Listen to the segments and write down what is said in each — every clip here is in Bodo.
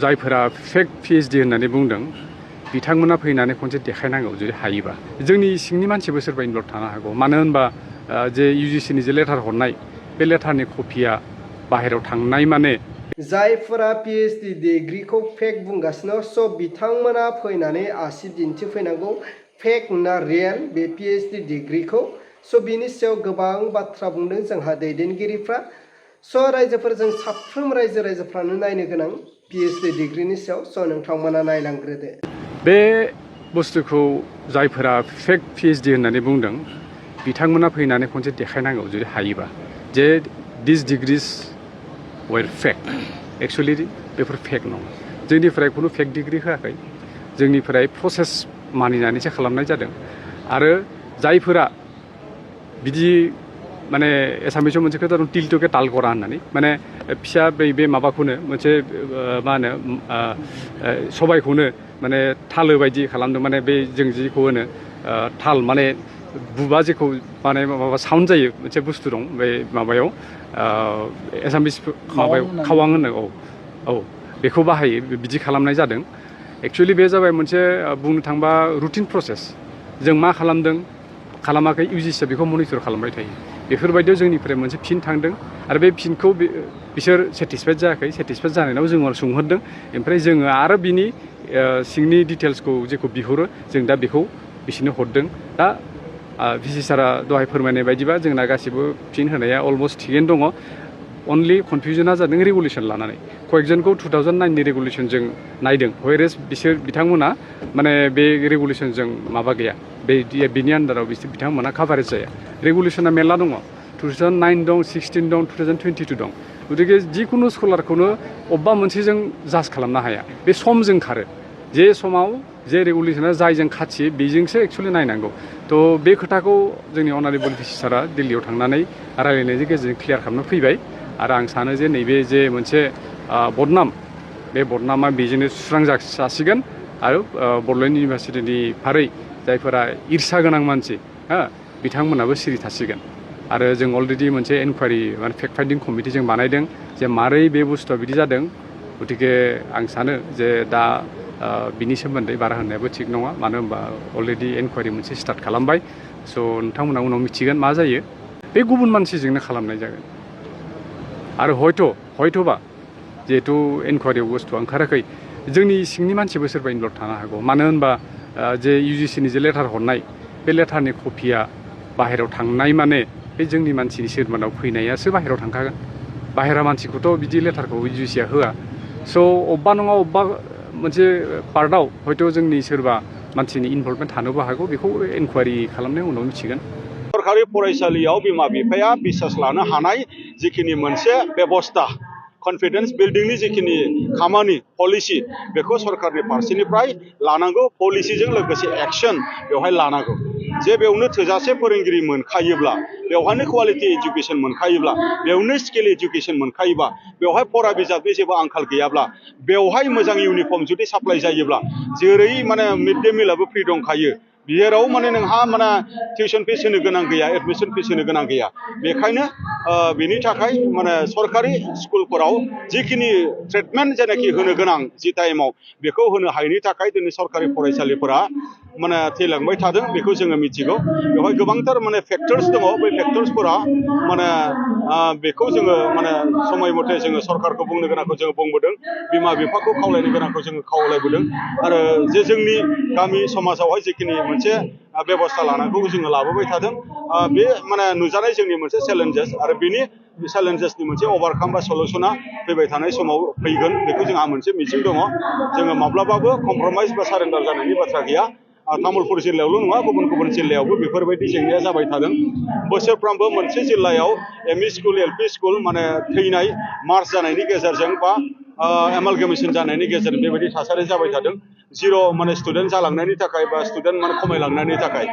जायफोरा फेक पिएचडि होननानै बुंदों बिथांमोना फैनानै खनसे देखायनांगौ जुदि हायोबा जोंनि सिंनि मानसिबो सोरबा इनभल्भ थानो हागौ मानो होनबा जे इउजिसिनि जे लेटार हरनाय बे लेटारनि कपिया बाहेरायाव थांनाय माने जायफोरा पिएचडि डिग्रीखौ फेक बुंगासिनो स' बिथांमोना फैनानै आसि दिन्थिफैनांगौ फेक ना रियेल बे पिएचडि डिग्रीखौ स' बिनि सायाव गोबां बाथ्रा बुंदों जोंहा दैदेनगिरिफ्रा स' रायजोफोरजों साफ्रोम रायजोफ्रानो नायनो गोनां पिएचडि डिग्रीनि सायाव स' नोंथांमोना नायलांग्रोदो बे बुस्थुखौ जायफोरा फेक पिएचडि होननानै बुंदों बिथांमोना फैनानै खनसे देखायनांगौ जुदि हायोबा जे दिस डिग्रीज वेर फेक एक्सुवेलि बेफोर फेक नङा जोंनिफ्राय खुनु फेक डिग्री होआखै जोंनिफ्राय प्रसेस मानिनानैसो खालामनाय जादों आरो जायफोरा बिदि माने एसामिसाव मोनसे खोथा दं टिलटके तालगरा होननानै माने फिसा बे माबाखौनो मोनसे मा होनो सबायखौनो माने थालो बायदि खालामदों माने बे जों जिखौ होनो थाल माने बुबा जेखौ माने माबा साउन्ड जायो मोनसे बुस्थु दं बे माबायाव एसामिस माबायाव खावां होनो औ बेखौ बाहायो बिदि खालामनाय जादों एक्सुवेलि बे जाबाय मोनसे बुंनो थांबा रुटिन प्रसेस जों मा खालामदों खालामाखै इउजिसिआ बेखौ मनिटर खालामबाय थायो बेफोरबायदियाव जोंनिफ्राय मोनसे फिन थांदों आरो बे फिनखौ बिसोर सेटिसफाइड जायाखै सेटिसफाइड जानायनाव जोङो सोंहरदों ओमफ्राय जोङो आरो बिनि सिंनि डिटेल्सखौ जेखौ बिहरो जों दा बेखौ बिसोरनो हरदों दा भिसि सारा दहाय फोरमायनाय बायदिबा जोंना गासिबो फिन होनाया अलमस्ट थिगैनो दङ अनलि कनफिउजना जादों रेगुलेसन लानानै कয়েকজনखौ 2009नि रेगुलेसनजों नायदों व्हेरेज बिथांमोना माने बे रेगुलेसनजों माबा गैया बेनि आन्दाराव बिथांमोना काभारेज जाया रेगुलेसना मेरला दङ 2009 दं 16 दं 2022 दं गतिके जिखुनु स्कलारखौनो अबेबा मोनसेजों जाज खालामनो हाया बे समजों खारो जे समाव जे रेगुलेसना जायजों खाथियो बेजोंसो एक्सुवेलि नायनांगौ थ' बे खोथाखौ जोंनि अनारेबल भिसि सारा दिल्लीयाव थांनानै रायलायनायनि गेजेरजों क्लियार खालामनो फैबाय आरो आं सानो जे नैबे जे मोनसे बदनाम बे बदनामा बेजोंनो सुस्रां जासिगोन आरो बड'लेण्ड इउनिभार्सिटिनि फारै जायफोरा ईर्षा गोनां मानसि बिथांमोनाबो सिरि थासिगोन आरो जों अलरेडि मोनसे इनकुवारि माने फेक्ट फाइन्डिं कमिटि जों बानायदों जे मारै बे बुस्थुआ बिदि जादों गतिके आं सानो जे दा बिनि सोमोन्दै बारा होननायाबो थिग नङा मानो होनबा अलरेडि इनकुवारि मोनसे स्टार्ट खालामबाय स' नोंथांमोना उनाव मिथिगोन मा जायो बे गुबुन मानसिजोंनो खालामनाय जागोन आरो हयथ'बा जिहेथु इनकुवारियाव बुस्थुआ ओंखाराखै जोंनि सिंनि मानसिबो सोरबा इनभल्भ थानो हागौ मानो होनबा जे इउजिसिनि जे लेटार हरनाय बे लेटारनि कपिया बाहेरायाव थांनाय माने बे जोंनि मानसिनि सोरमानाव फैनायासो बाहेरायाव थांखागोन बाहेरा मानसिखौथ' बिदि लेटारखौ इउजिसिआ होआ स' अबेबा नङा अबेबा मोनसे पार्टआव हयथ' जोंनि सोरबा मानसिनि इनभल्भमेन्ट थानोबो हागौ बेखौ इनकुवारि खालामनायनि उनाव मिथिगोन सरकारि फरायसालियाव बिमा बिफाया बिसास लानो हानाय जिखिनि मोनसे बेबस्था कन्फिडेन्स बिल्डिंनि जिखिनि खामानि पलिसि बेखौ सरकारनि फारसेनिफ्राय लानांगौ पलिसिजों लोगोसे एक्सन बेवहाय लानांगौ जे बेयावनो थोजासे फोरोंगिरि मोनखायोब्ला बेवहायनो क्वालिटि एजुकेसन मोनखायोब्ला बेयावनो स्किल एजुकेसन मोनखायोबा बेवहाय फरा बिजाबनि जेबो आंखाल गैयाब्ला बेवहाय मोजां इउनिफर्म जुदि साप्लाइ जायोब्ला जेरै माने मिड डे मिलाबो फ्रि दंखायो बिहेराव माने नोंहा माने टिउसन फिस होनो गोनां गैया एडमिसन फिस होनो गोनां गैया बेखायनो बेनि थाखाय माने सरकारि स्कुलफोराव जिखिनि ट्रिटमेन्ट जेनाखि होनो गोनां जि टाइमाव बेखौ होनो हायैनि थाखाय दिनै सरकारि फरायसालिफोरा माने थैलांबाय थादों बेखौ जोङो मिथिगौ बेवहाय गोबांथार माने फेक्टर्स दङ बै फेक्टर्सफोरा माने बेखौ जोङो माने समय मथे जोङो सरकारखौ बुंनो गोनांखौ जोङो बुंबोदों बिमा बिफाखौ खावलायनो गोनांखौ जोङो खावलायबोदों आरो जे जोंनि गामि समाजावहाय जिखिनि मोनसे बेबस्था लानांगौ जोङो लाबोबाय थादों बे माने नुजानाय जोंनि मोनसे चेलेन्जेस आरो बिनि चेलेन्जेसनि मोनसे अभारकाम बा सलुसना फैबाय थानाय समाव फैगोन बेखौ जोंहा मोनसे मिजिं दङ जोङो माब्लाबाबो कमप्रमाइस बा सारेन्डार जानायनि बाथ्रा गैया तामुलपुर जिल्लायावल' नङा गुबुन गुबुन जिल्लायावबो बेफोरबायदि जेंनाया जाबाय थादों बोसोरफ्रोमबो मोनसे जिल्लायाव एमइ स्कुल एलपि स्कुल माने थैनाय मार्च जानायनि गेजेरजों बा एमालगेमेसन जानायनि गेजेरजों बेबायदि थासारि जाबाय थादों जिर' माने स्टुडेन्ट जालांनायनि थाखाय बा स्टुडेन्ट माने खमायलांनायनि थाखाय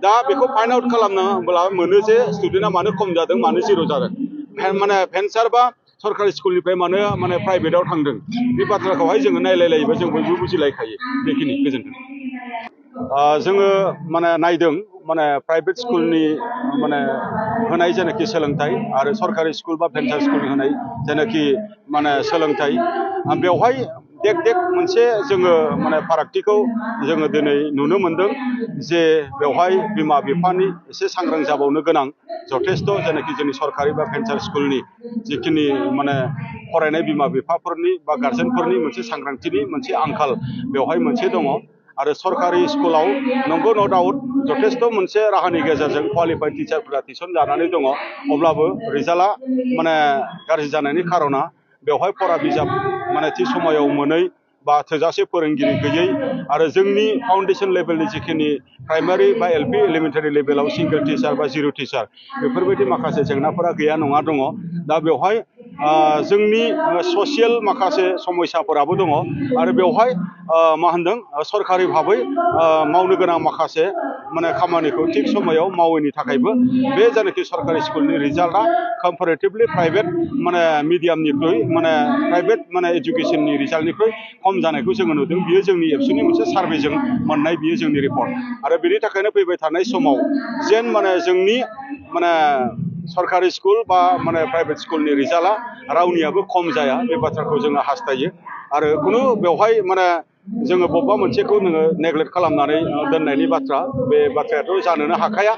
दा बेखौ फाइन्ड आउट खालामनोब्ला मोनो जे स्टुडेन्टआ मानो खम जादों मानो जिर' जादों माने भेन्सार बा सरकारि स्कुलनिफ्राय मानो माने प्राइभेटाव थांदों बे बाथ्राखौहाय जोङो नायलायलायोबा जों बयबो बुजिलायखायो बेखिनि गोजोन्थों जोङो माने नायदों माने प्राइभेट स्कुलनि माने होनाय जेनाखि सोलोंथाइ आरो सरकारि स्कुल बा भेन्सार स्कुलनि होनाय जेनाखि माने सोलोंथाइ बेवहाय देख देख मोनसे जोङो माने फारागथिखौ जोङो दिनै नुनो मोनदों जे बेवहाय बिमा बिफानि एसे सांग्रां जाबावनो गोनां जथेस्थ' जेनाखि जोंनि सरकारि बा भेन्सार स्कुलनि जिखिनि माने फरायनाय बिमा बिफाफोरनि बा गार्जेनफोरनि मोनसे सांग्रांथिनि मोनसे आंखाल बेवहाय मोनसे दङ आरो सरकारि स्कुलाव नंगौ न' डाउट जथेस्थ' मोनसे राहानि गेजेरजों क्वालिफाइड टिचारफोरा थिसन जानानै दङ अब्लाबो रिजाल्टआ माने गाज्रि जानायनि खार'ना बेवहाय फरा बिजाब माने थि समायाव मोनै बा थोजासे फोरोंगिरि गैयै आरो जोंनि फाउन्डेसन लेभेलनि जिखिनि प्राइमारि बा एलपि एलिमेन्टारि लेभेलाव सिंगल टिचार बा जिर' टिचार बेफोरबायदि माखासे जेंनाफोरा गैया नङा दङ दा बेवहाय जोंनि ससियेल माखासे समस्याफोराबो दङ आरो बेवहाय मा होनदों सरकारि भाबै मावनो गोनां माखासे माने खामानिखौ थिग समायाव मावैनि थाखायबो बे जायनाखि सरकारि स्कुलनि रिजाल्टआ कम्पारेटिभलि प्राइभेट माने मिडियामनिख्रुइ माने प्राइभेट माने एजुकेसननि रिजाल्टनिख्रुइ खम जानायखौ जोङो नुदों बियो जोंनि एबसुनि मोनसे सार्भेजों मोननाय बियो जोंनि रिपर्ट आरो बेनि थाखायनो फैबाय थानाय समाव जेन माने जोंनि माने सरकारि स्कुल बा माने प्राइभेट स्कुलनि रिजाल्टआ रावनियाबो खम जाया बे बाथ्राखौ जोङो हास्थायो आरो खुनु बेवहाय माने जोङो बबेबा मोनसेखौ नोङो नेग्लेक्ट खालामनानै दोननायनि बाथ्रा बे बाथ्रायाथ' जानोनो हाखाया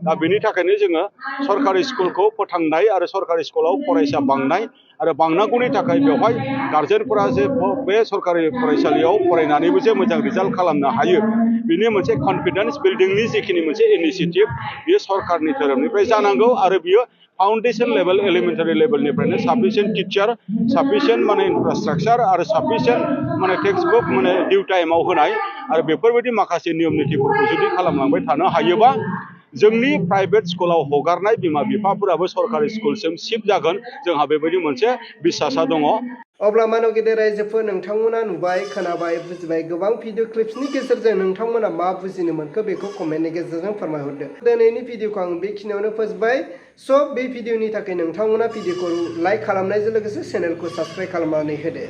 दा बेनि थाखायनो जोङो सरकारि स्कुलखौ फोथांनाय आरो सरकारि स्कुलाव फरायसा बांनाय आरो बांनांगौनि थाखाय बेवहाय गार्जेनफोरा जे बे सरकारि फरायसालियाव फरायनानैबो जे मोजां रिजाल्ट खालामनो हायो बिनि मोनसे कनफिडेन्स बिल्डिंनि जिखिनि मोनसे इनिसिएटिभ बियो सरकारनि धोरोमनिफ्राय जानांगौ आरो बियो फाउन्डेसन लेभेल एलिमेन्टारि लेभेलनिफ्रायनो साफिसियेन्ट टिचार साफिसियेन्ट माने इनफ्रास्ट्राक्चार आरो साफिसियेन्ट माने टेक्सट बुक माने डिउ टाइमाव होनाय आरो बेफोरबायदि माखासे नियम नितिफोरखौ जुदि खालामलांबाय थानो हायोबा जोंनि प्राइभेट स्कुलाव हगारनाय बिमा बिफाफोराबो सरकारि स्कुलसिम शिफ्ट जागोन जोंहा बेबायदि मोनसे बिसासा दङ अब्ला मानव गेदेर रायजोफोर नोंथांमोना नुबाय खोनाबाय बुजिबाय गोबां भिडिअ क्लिप्सनि गेजेरजों नोंथांमोना मा बुजिनो मोनखो बेखौ कमेन्टनि गेजेरजों फोरमायहरदो दिनैनि भिडिअखौ आं बेखिनियावनो फोजोबबाय स' बे भिडिअनि थाखाय नोंथांमोना भिडिअखौ लाइक खालामनायजों लोगोसे चेनेलखौ साबस्क्राइब खालामनानै होदो